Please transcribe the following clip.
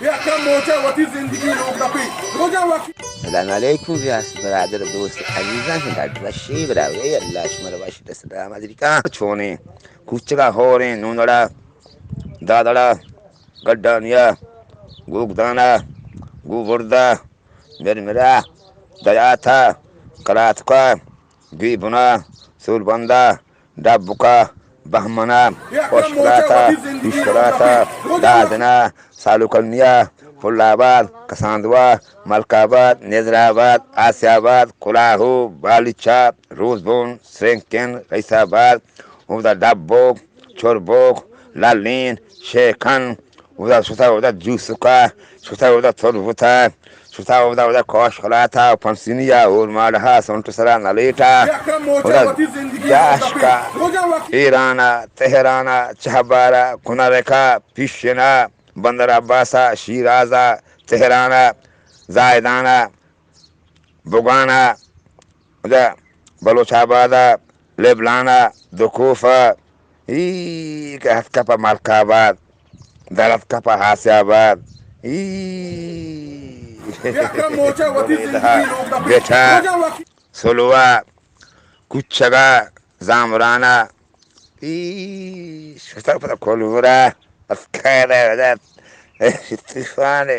یک موچ ءَ وتی زندگی لوگ دپی۔ روجا وقت۔ سلام علیکم بیاس برادر، دوست، عزیزاں، شما ڈاڈ وشی براوے، اللہ شما را وش دست درآمد بکا۔ چونیں کوچگا ہوریں نونڑا، دادڑا، گڈانیا، گوگدانا، گوبردا، مرمرا، دیاتا، کلاتکا، گیبنا، سوربندا، ڈبکا، بہمنا، خوشکلاتا، پیشکلاتا، دادنا، سالوکلنیا، پل آباد، کساندوا، ملک آباد، نظر آباد، آسیا آباد، کلاہو، بالیچا، روزبون، سرنکن، رئیس آباد، اودا ڈبوک، چربوک، لالین، شیکن، اودا شتا اودا جوسکا، شتا اودا تربتا، شتا اودا اودا کاشکلاتا، پنسینیا، اورماڑہا، سنٹ سرا، نلیٹا، اودا جاشکا، ایرانا، تہرانا، چہبارا، کنرکا، پیشنا، بندر عباسا، شیرازا، تہرانا، زاہدانا، بگانا، ادا بلوچ آباد ءَ، لبنان ءَ، دکوف ءَ، ای کہ اتکا پہ ملک آباد، در اتکا پہ آسیا آباد، ای بیٹا، سلوا، کوچگا، زامرانا، ای شتا پہ کولورا، اتکا طوفان